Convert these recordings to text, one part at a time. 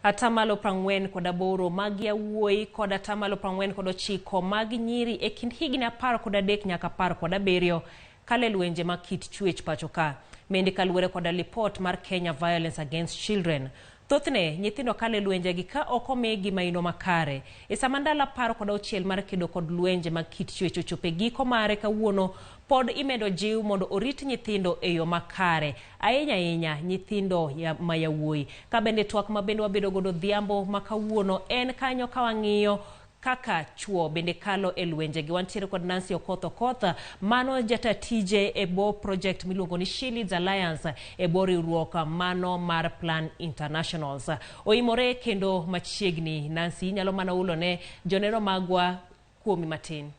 48% mag yawuoyi kod 49% mag nyiri e kind higni 13 nyaka 17 kalo e lwenje mag kit chwech pacho ka. Mendi kaluwore koda lipot mar Kenya Violence Against Children. Thothne, nyithindo kalo e lwenjegi ka ok omigi maino makare. E sama ndalo 16 mar kedo kod lwenje mag kit chwech ochopo e giko mare kawuono, pod imedo jiw mondo orit nyithindo e yo makare, ahinya ahinya nyithindo ya, ma yawuoyi. Ka bende twak ma bende wabedo godo odhiambo ma kawuono en kanyo ka wang'iyo kaka chuo bende kalo e lwenjegi. Wantiere kod Nancy Okoth Okoth, mano jata tije e bo project miluongo ni She Leads Alliance e bo riwruok mano mar Plan Internationals. Oimore kendo machiegni. Nancy, inyalo mana ulo ne joneno magwa kuomi matin.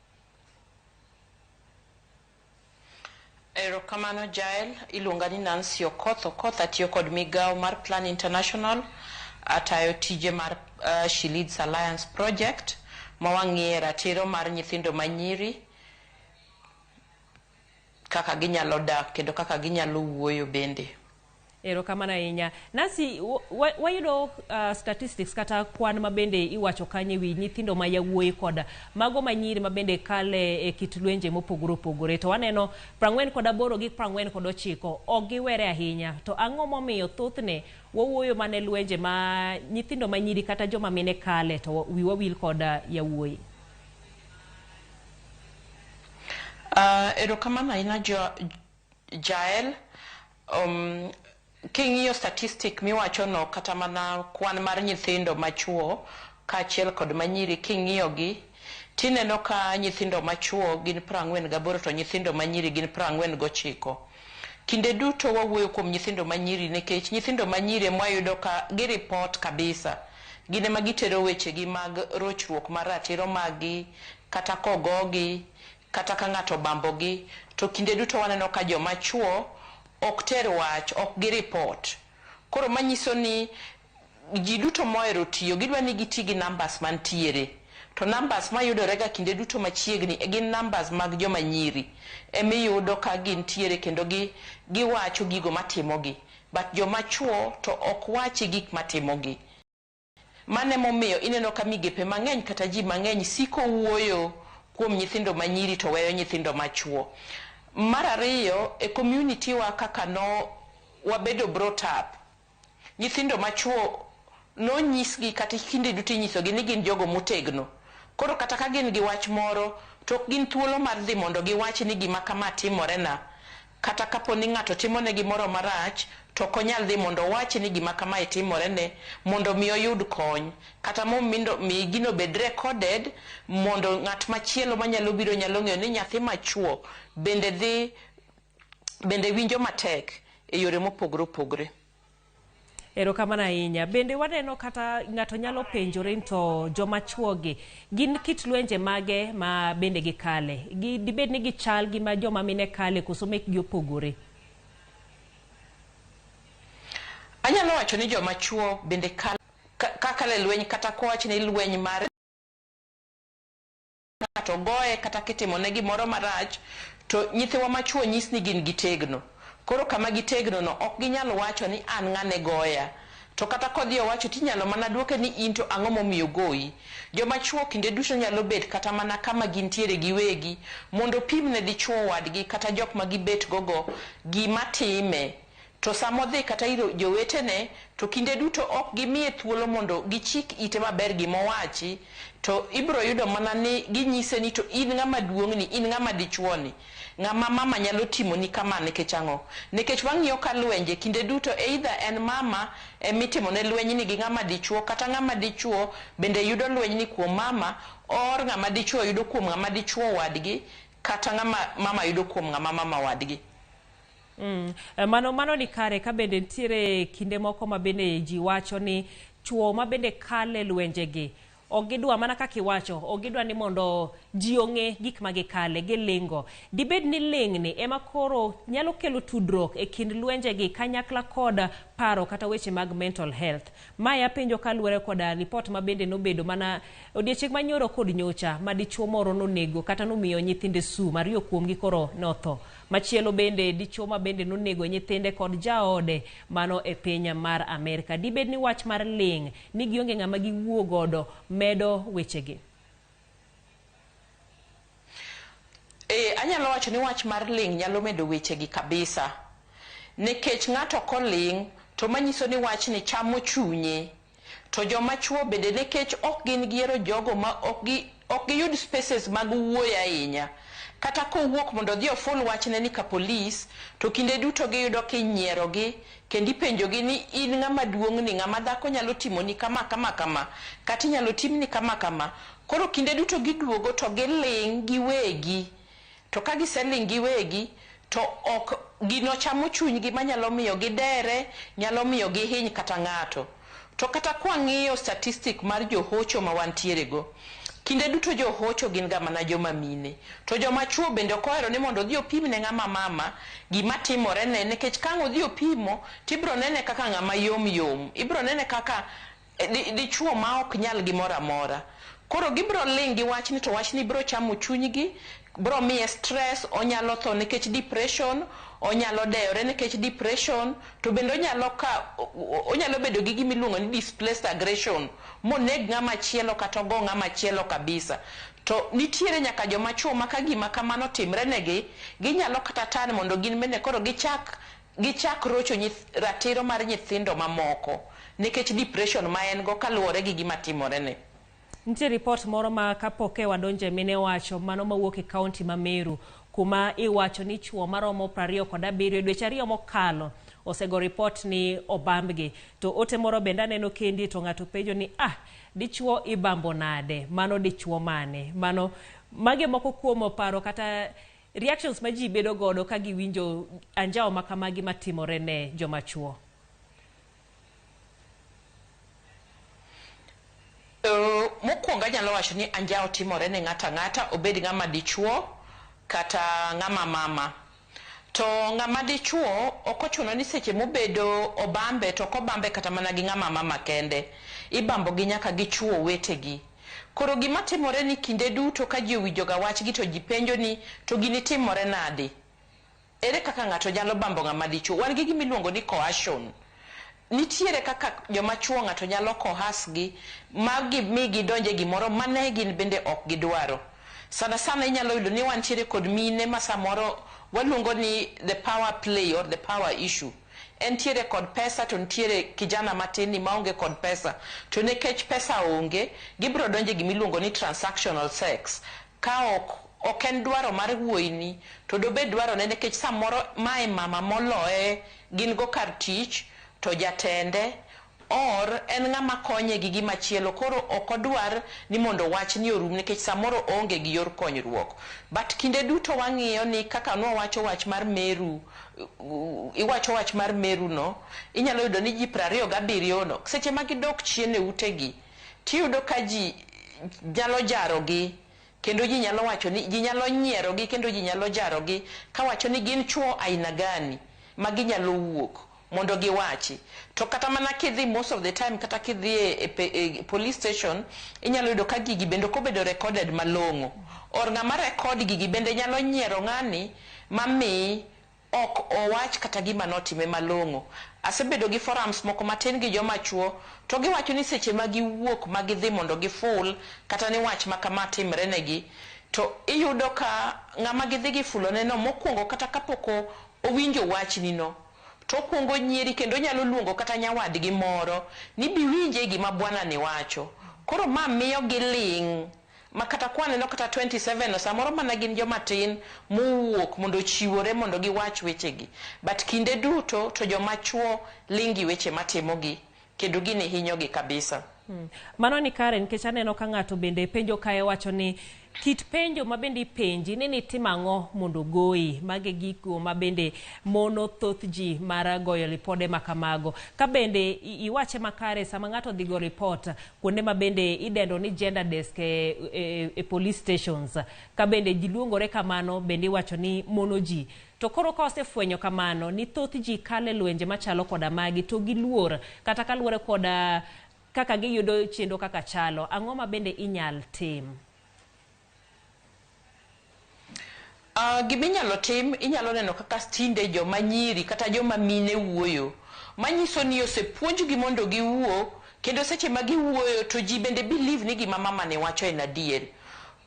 Erokamano Jael, iluonga ni Nancy Okoth Okoth, atiyo kod migawo mar Plan International, atayo tije mar She Leads Alliance project ma wang'iye ratiro mar nyithindo manyiri kaka ginyalo dak kendo kaka ginyalo wuoyo bende. Erokamano ahinya. Nancy, wayudo statistics kata kwan ma bende iwacho kanyo e wi nyithindo ma yawuoyi kod mago ma nyiri ma bende kale e kit lwenje mopogore opogore. To waneno 48 gi 49 ok giwere ahinya. To ang'o momiyo thothne wawuoyo mana e lwenje ma nyithindo ma nyiri kata joma mine kale to wiwa wil kod yawuoyi? Erokamano ahinya Jael. King'iyo statistic miwachono kata mana kwan mar nyithindo machuo kaachiel kod manyiri king'iyogi tineno ka nyithindo machuo gin 48 to nyithindo manyiri gin 49. Kinde duto wawuoyo kuom nyithindo manyiri nikech nyithindo manyiri ema wayudo ka gi report kabisa. Gin ema gitero wechegi mag rochruok mar ratiro maggi kata kogogi kata ka ng'ato obambogi, to kinde duto waneno ka joma chuo ok ter wach, ok gi report. Koro manyiso ni ji duto mohero tiyo gidwa ni giti gi numbers mantiere. To numbers mayudore ga kinde duto machiegni gin numbers mag joma nyiri emiyudo ka gintiere kendo gi giwacho gigo matimogi. But joma chuo to ok wachi gik matimogi. Mano emomiyo ineno ka migepe mang'eny kata ji mang'eny siko wuoyo kuom nyithindo ma nyiri to weyo nyithindo ma chuo. Mar ariyo, e community wa kaka no wabedo brought up, nyithindo ma chuo nonyisgi kata kinde duto inyisogi ni gin jogo motegno. Koro kata ka gin gi wach moro to ok gin thuolo mar dhi mondo giwach ni gima kama timore na. Kata kapo ni ng'ato timone gimoro marach, to ok onyal dhi mondo owachi ni gima kamae timorene mondo mi oyud kony, kata mondo mi gino obed recorded mondo ng'at machielo manyalo biro nyalo ng'eyo ni nyathi machuo bende dhi bende winjo matek e yore mopogore opogore. Erokamano ahinya. Bende waneno kata ng'ato nyalo penjore ni to joma chuo gi gin kit lwenje mage ma bende gikale? Gi, dibed ni gichal gi ma joma mine kale koso mekgi opogore? Anyalo wacho ni joma chuo bende kalo kakalo e lweny kata kowach ni lweny mar ng'ato goye kata kitimone gimoro marach to nyithiwa machuo nyis ni gin gitegno. Koro kama gitegno no ok ginyal wacho ni an ng'ane goya. To kata kodhi owacho tinyalo mana duoke ni in to ang'o momiyo ogoyi. Joma chuo kinde duto nyalo bet kata mana kama gintiere giwegi mondo opim ne dichuo wadgi kata jok ma gibet go go gima time. To sama odhi kata ir jowetene, to kinde duto ok gimiye thuolo mondo gichik ite maber gima owachi, to ibiro yudo mana ni ginyise ni to in ng'ama duong'ni, in ng'ama dichuoni, ng'ama mama nyalo timoni kama nikech ang'o? Nikech wang'iyo ka lwenje kinde duto either en mama emitimone lwenyni gi ng'ama dichuo kata ng'ama dichuo bende yudo lwenyni kuom mama or ng'ama dichuo yudo kuom ng'ama dichuo wadgi kata ng'ama mama yudo kuom ng'ama mama wadgi. Mano ni kare ka bende nitiere kinde moko ma bende ji wacho ni chuo ma bende kale lwenjegi ok gidwa mana kaka iwacho, ok gidwa ni mondo ji ong'e gik ma gikale, gilingo. Dibed ni ling'ni ema koro nyalo kelo tudruok e kind lwenjegi kanyakla kod paro kata weche mag mental health. Mae apenjo kaluwore koda lipot ma bende nobedo mana odiechieng' manyoro kod nyocha ma dichuo moro nonego kata nomiyo nyithinde sum, ariyo kuomgi koro notho. Machielo bende dichuo ma bende nonego nyithinde kod jaode mano e piny mar Amerka. Dibed ni wach mar ling' ni gionge ng'ama giwuo godo medo wechegi? Anyalo wacho ni wach mar ling' nyalo medo wechegi kabisa. Nikech ng'ato koling' to manyiso ni wachni chamo chunye. To joma chuo bende nikech ok gin giero jogo ma ok giyud spaces mag wuoyo ahinya. Kata kowuok mondo odhi oful wachne ni ka polis, to kinde duto giyudo kinyierogi, kendo ipenjogi ni in ng'ama duong' ni, ng'ama dhako nyalo timoni kama kama kama, kata inyalo timni kama kama. Koro kinde duto giduogo to giling' giwegi. To ka giseling' giwegi, to ok gino chamo chunygi manyalo miyo gidere, nyalo miyo gihiny kata ng'ato. To kata kwang'iyo statistic mar johocho ma wantiere go, kinde duto johocho gin ga mana joma mine. To joma chuo bende ok ohero ni mondo odhi opim ne ng'ama mama gima timore ne, nikech ka ang' odhi opimo, tibiro nene kaka ng'ama yom yom. Ibiro nene kaka dichuo ma ok nyal gimoro amora. Koro gibiro ling' gi wachni to wachni biro chamo chunygi, biro miye stress, onyalo tho nikech depression, onyalo deyore nikech depression, to bende onyalo bedo gi gima iluongo ni displaced aggression, moneg ng'ama chielo kata ogo ng'ama chielo kabisa. To nitiere nyaka joma chuo ma ka gima kamano timre negi, ginyalo kata tan mondo gin bende koro gichak rocho ratiro mar nyithindo mamoko nikech depression ma en go kaluwore gi gima timore ne. Nitie ripot moro ma kapok e wadonje mine wacho mano mawuok e kaunti ma Meru kuma iwacho ni chuo maromo 27 dweche 2 mokalo osego ripot ni obambgi. To ote moro bende aneno kendi to ng'ato penjo ni dichuo ibambo nade? Mano dichuo mane? Mano mage moko kuom paro kata reactions ma ji bedo godo ka giwinjo anjawo ma kamagi matimore ne joma chuo. Mokwongo anyalo wacho ni anjawo timore ne ng'ato ang'ata, obed ng'ama dichuo kata ng'ama mama. To ng'ama dichuo ok ochuno ni seche mobedo obambe to ok obambe kata mana gi ng'ama mama kende. Ibambo gi nyaka gi chuo wetegi. Koro gima timore ni kinde duto ka ji owinjo ga wachgi to ji penjo ni to gini timore nade? Ere kaka ng'ato nyalo bambo ng'ama dichuo? Wan gi gima iluongo ni coercion. Nitiere kaka joma chuo ng'ato nyalo coerce gi ma mi gidonje gimoro mane gin bende ok gidwaro. Sana sana inyalo yudo ni wantiere kod mine ma samoro waluongo ni the power play or the power issue. Entiere kod pesa to nitiere kijana matin ni maonge kod pesa. To nikech pesa onge, gibiro donje gimiluongo ni transactional sex. Ka ok en dwaro mar wuoyini, to dobed dwaro ne nikech samoro mae mama moloye gin go kar tich to jatende or en ng'ama konye gi gima chielo, koro ok odwar ni mondo wach ni orum nikech samoro oonge gi yor konyruok. But kinde duto wang'iyo ni kaka nwawacho wach mar Meru, iwacho wach mar Meru no, inyalo yudo ni ji 27 no, seche ma gidok chien e utegi, tiyudo ka ji nyalo jarogi, kendo ji nyalo wacho ni, ji nyalo nyierogi, kendo ji nyalo jarogi, kawacho ni gin chuo aina gani ma ginyalo wuok mondo giwachi. To kata mana kidhi most of the time, kata kidhi e police station, inyalo yudo ka gigi bende ok obedo recorded malong'o. Or ng'ama record gigi bende nyalo nyiero ng'ani mami ok owach kata gima notime malong'o. Asebedo gi forums moko matin gi joma chuo, to giwacho ni seche ma giwuok ma gidhi mondo giful, kata ni wach ma kama timre negi, to iyudo ka ng'ama gidhi gifulo neno mokwongo kata kapok owinjo wachni no, to okwongo nyieri kendo onyalo luongo kata nyawadgi moro ni biwinje gima bwana ni wacho. Koro ma miyo giling' ma kata kwaneno kata 27 no, samoro mana gin joma tin mowuok mondo ochiwore mondo giwach wechegi. But kinde duto to joma chuo ling' gi weche matimogi kendo gini hinyogi kabisa. Mano ni kare nikech aneno ka ng'ato bende penjo kae wacho ni kit penjo ma bende ipenji ni nitimo ang'o mondo ogoyi. Magi gigo ma bende mono thoth ji mar goyo lipode ma kamago. Ka bende iwache makare sama ng'ato odhi go report kuonde ma bende idendo ni gender desk e police stations. Ka bende ji luongore kamano bende iwacho ni mono ji To koro ka osefwenyo kamano ni thoth ji kale lwenje machalo koda magi to giluor kata kaluwore koda kaka giyudo chenro kaka chalo, ang'o ma bende inyal tim? Giminyalo tim, inyalo neno kaka tinde joma nyiri kata joma mine wuoyo, manyiso ni osepuonjgi mondo giwuo, kendo seche ma giwuoyo to ji bende believe ni gima mama ni wacho en adier.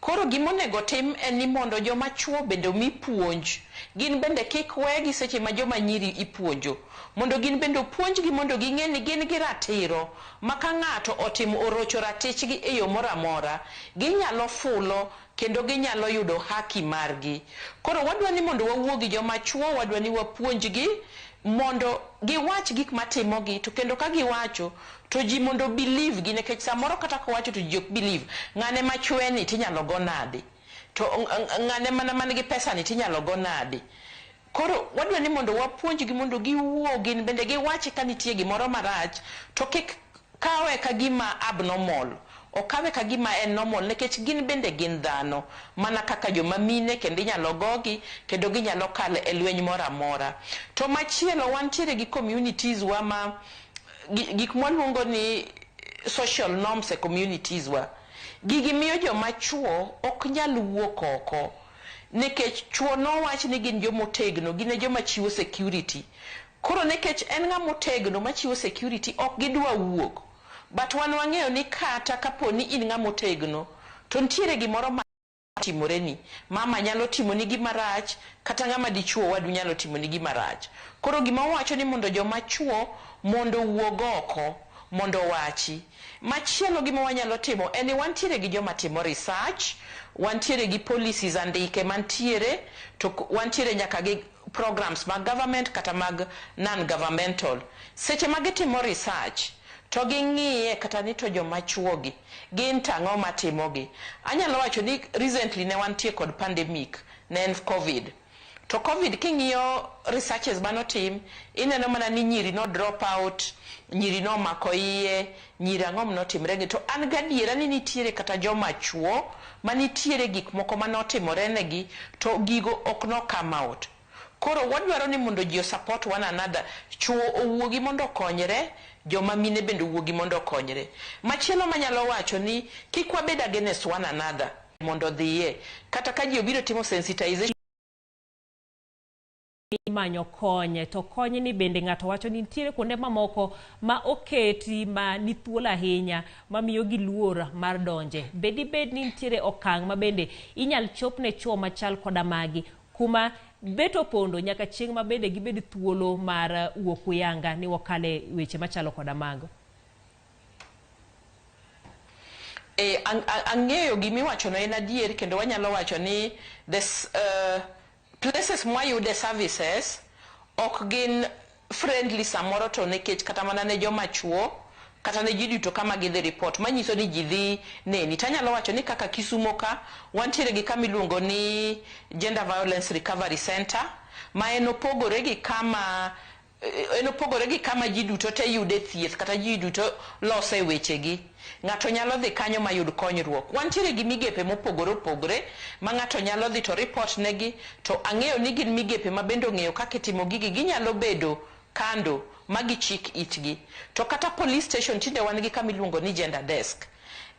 Koro gimonego tim en ni mondo joma chuo bende omi puonj. Gin bende kik wegi seche ma joma nyiri ipuonjo. Mondo gin bende opuonjgi mondo ging'e ni gin gi ratiro ma ka ng'ato otimo orocho ratichgi e yo moro amora, ginyalo fulo kendo ginyalo yudo haki margi. Koro wadwa ni mondo wawuo gi joma chuo, wadwa ni wapuonjgi mondo giwach gik matimogi, to kendo ka giwacho to ji mondo believe gi, nikech samoro kata kowacho to ji ok believe. Ng'ane machwe ni tinyalo go nade? To ng'ane mana man gi pesa ni tinyalo go nade? Koro wadwa ni mondo wapuonjgi mondo giwuo gin bende giwachi ka nitie gimoro marach, to kik kawe ka gima abnormal. Okawe ka gima en normal, nikech gin bende gin dhano mana kaka joma mine, kendo inyalo gogi kendo ginyalo kalo e lweny moro amora. To machielo, wantiere gi communities wa ma gik mwaluongo ni social norms e communities wa. Gigi miyo joma chuo ok nyal wuok oko, nikech chuo nowach ni gin jomotegno, gin e joma chiwo security. Koro nikech en ng'ama otegno machiwo security, ok gidwa wuok. But wan wang'eyo ni kata kapo ni in ng'ama otegno, to nitiere gimoro ma timoreni. Mama nyalo timoni gima rach, kata ng'ama dichuo wadu nyalo timoni gima rach. Koro gima wawacho ni mondo joma chuo mondo owuog oko, mondo owachi. Machielo gima wanyalo timo en ni wantiere gi joma timo research, wantiere gi policies andike mantiere, to wantiere nyaka gi programs mag government kata mag non-governmental. Seche ma gitimo research, to ging'iye kata ni to joma chuo gi, gin to ang'o matimogi. Anyalo wacho ni recently ne wantie kod pandemic, ne en COVID. To COVID king'iyo researches manotim, ineno mana ni nyiri no drop out, nyiri nomako iye, nyiri ang'o manotimre gi. To an gadiera ni nitiere kata joma chuo manitiere gik moko manotimore negi, to gigo ok no come out. Koro wadwaro ni mondo ji support one another. Chuo owuogi mondo okonyre, joma mine bende owuogi mondo okonyre. Machielo manyalo wacho ni kik wabed against one another mondo odhiye. Kata ka ji obiro timo sensitization, Imanyo kony, to kony ni bende ng'ato wacho ni nitiere kuonde mamoko ma oketi ma ni thuolo ahinya mamiyo gi luor mar donje. Be dibed ni nitiere okang' ma bende inyal chop ne chuo machal koda magi kuma bet opondo nyaka chieng' ma bende gibed thuolo mar wuok uyanga ni wakale weche machalo koda mago? E, ang'eyo gimiwachono en adier, kendo wanyalo wacho ni this, places mwayude services ok gin friendly samoro, to nikech kata mana ne joma chuo kata ne ji duto kama gidhi report, manyiso ni ji dhi neni. Tanyalo wacho ni kaka Kisumo ka wantiere gi kama iluongo ni Gender Violence Recovery Center, ma en opogore gi kama en opogore gi kama ji duto te yude thieth kata ji duto lose wechegi. Ng'ato nyalo dhi kanyo ma yud konyruok. Wantiere gi migepe mopogore opogore ma ng'ato nyalo dhi to report negi, to ang'eyo ni gin migepe ma bende ong'eyo kaka itimo gigi, ginyalo bedo kando ma gichik itgi. To kata police station tinde wan gi kama iluongo ni gender desk.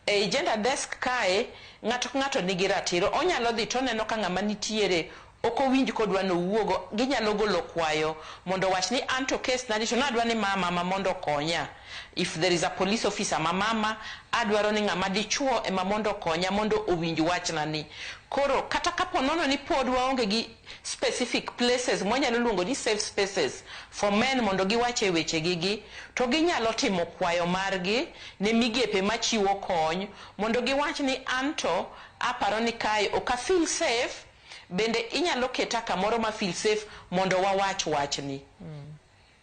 Ei gender desk kae, ng'ato ka ng'ato nigi ratiro. Onyalo dhi to oneno ka ng'ama nitiere ok owinj kodwa nowuogo, ginyalo golo kwayo mondo owach ni anto case nadi to nadwa ni mama ma mondo okonya. If there is a police officer ma mama, adwaro ni ng'ama dichuo ema mondo okonya mondo owinj wachna ni. Koro kata kapo nono ni pod waonge gi specific places mwanyalo luongo ni safe spaces for men mondo giwache wechegi gi, to ginyalo timo kwayo margi ne migepe machiwo kony mondo giwach ni anto aparo ni kae ok a feel safe, bende inyalo keta kamoro ma feel safe mondo wawach wachni.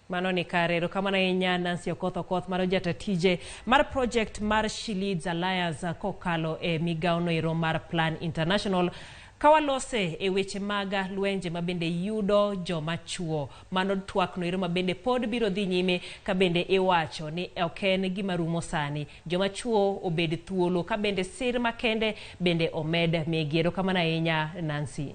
Mano ni kare. Erokamano ahinya, Nancy Okoth Okoth, mano jata tije mar project mar She Leads Alliance kokalo e migawo no ero mar Plan International, kawalose e weche mag lwenje ma bende yudo joma chuo. Mano twak no ero ma bende pod biro dhi nyime, ka bende iwacho ni ok en gima rumo sani. Joma chuo obed thuolo, ka bende sir makende bende omed migi. Erokamano ahinya, Nancy.